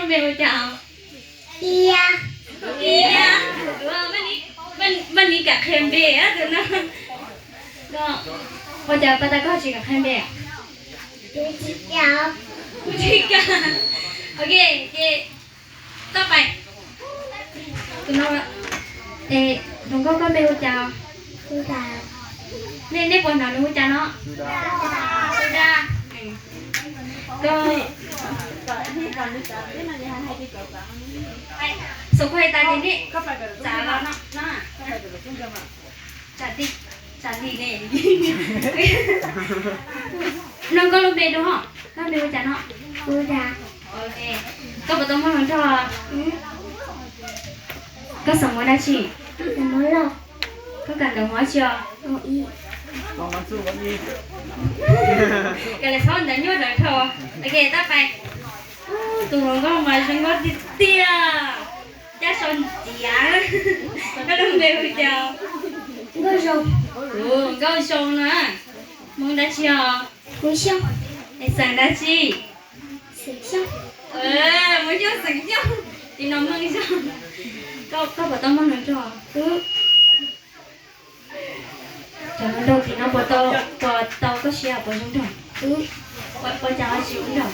Npe hu cas? Ia. Ia. Vaj Nis kam qhia npe tus no. Ua cas pas tas koj tsis kam qhia npe? Kuv tsis kam. Ok, ces tau pais. Tus no, hluas nkauj, koj npe hu cas? Nej, nej puas hnov nws hu cas no? Suda. Koj xav koj hais tas ces nej txav los no. Tsam li, tsam li ne. No koj lub npe dua, koj npe hu cas no? Koj puas tau muaj hluas nraug? Koj xeem Hmoob dab tsi? Koj kawm ntawv Hmoob tsi os? Kawm ntawv nyuaj ntawd dhau. Ok, tau pais. Tus hluas nkauj mas zoo nkauj tiag tiag. Caj sau ntiav. Koj lub npe hu cas? Nkauj Zoo. Nkauj Zoo na. Hmoob dab tsi os? Hmoob Xyooj. Xeem dab tsi? Xeem Xyooj. Hmoob Xyooj, xeem Xyooj. Tis no Hmoob Xyooj. Koj puas tau muaj hluas nraug? Cov hluas nraug tim no puas tau, puas tau koj siab, puas zoo nraug? Ua cas ho tsis zoo nraug?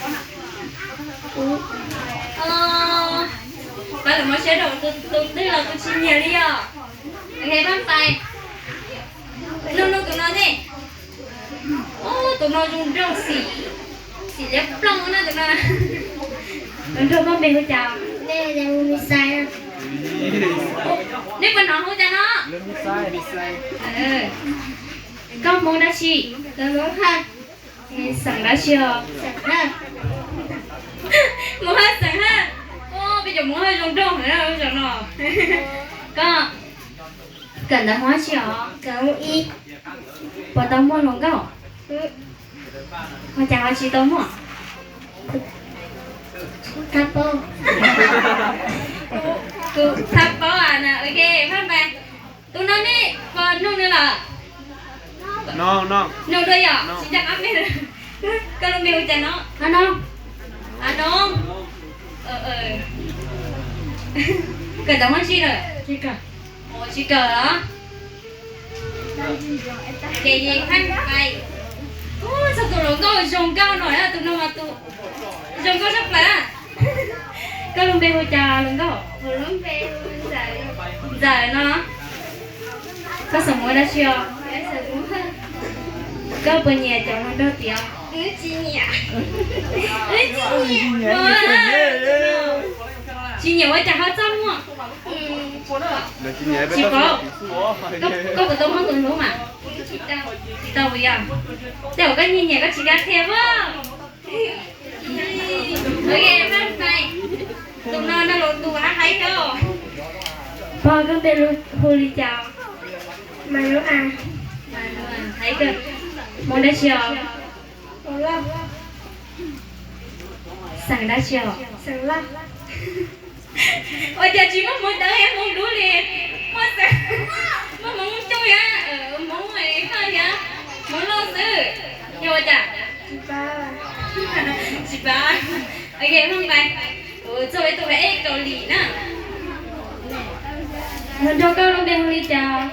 Pab lawv mob siab rau tus twg los kuv tsis nyiam li os. Ok, pab pais. Nug nug tus no ne. Tus no zoo nraug xim, xim liab ploog na tus no. Hluas nraug, koj npe hu cas? Nej puas hnov hu cas no? Koj Hmoob dab tsi? Xeem dab tsi os? Hmoob Haj, xeem Haj. Peb cov Hmoob Haj zoo nraug heev zaum no. Koj kawm ntawv Hmoob dab tsi os? Puas tau muaj hluas nkauj? Ua cas ho tsis tau muaj? Kuv tsis paub na. Ok, pab pais. Tus no ne, puas nug nws lawm? Nug dua yom, tsis nco qab npe. Koj lub npe hu cas no? Noob. Noob. Kawm ntawv Hmoob dab tsi lawm? Tsis kawm los? Ces pab pais. Txog tus hluas nkauj zoo nkauj no, tus no mas tus zoo nkauj tshaj plaws. Koj lub npe hu cas hluas nkauj? Ntxawm no. Koj xeem Hmoob dab tsi os? Koj puas nyiam cov hluas nraug tiag? Tsis nyiam ua cas ho txaj muag? Tsis paub. Koj puas tau muaj tus hlub mas? Tsis tau puas yog? Tej zaum koj nyiam nyiam koj tsis kam qhia as. Ok, pab pais. Tus no no los tus haib haib no. Pog, koj npe hu li cas? Mas Lub As. Hmoob dab tsi os? Xeem dab tsi os? Ua cas tsis muaj Hmoob Dawb thiab Hmoob Dub li? Muaj xeem, muaj Hmoob Xyooj thiab, Hmoob Haj thiab, Hmoob Lauj xwb. Yog ua cas? Tsis paub. Ok, pab pais. Txog ib tug hav eb Kaus Lim na. Hluas nraug, koj lub npe hu li cas?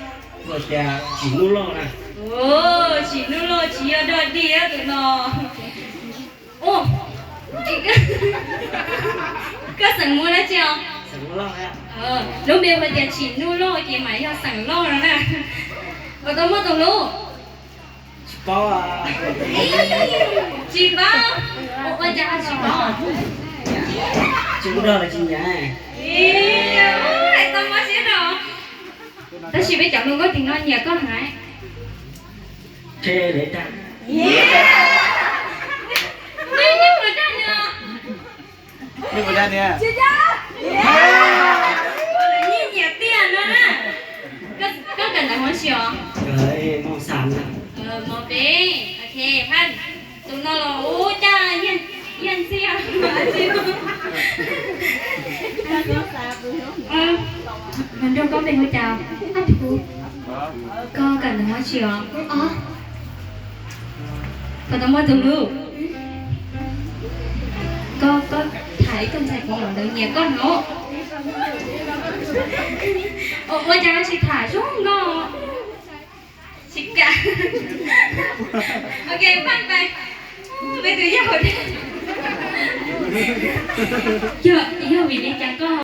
Tsim Nuj Lauj na. Tsim Nuj Lauj, tsis yog dog dig tus no. Koj xeem Hmoob dab tsi os? Lub npe hu tias Tsim Nuj Lauj ces mas yog xeem Lauj no na. Puas tau muaj tus hlub? Tsis paub. Tsis paub. Ua cas ho tsis paub? Tsis muaj dog los tsis nyiam. Hais tau mob siab rau. Tab sis peb cov hluas nkauj tim no nyiam koj heev. Neb puas dag nws? Neb puas dag nws? Nyiam tiag no na. Koj kawm ntawv hmoob tsi os? Hmoob peb. Ok, phaj, tus no los ua cas yog ntxhiab. Nrog koj npe hu cas? Koj kawm ntawv hmoob tsi os? Koj tau muaj tus hlub? Koj, koj tham Tham ib tug ntxhais Hmoob los lawv nyiam koj no. Ua cas tsis tham zoo nkauj? Tsis kam. Ok, pab pais. Peb tus yog, yog vim li cas koj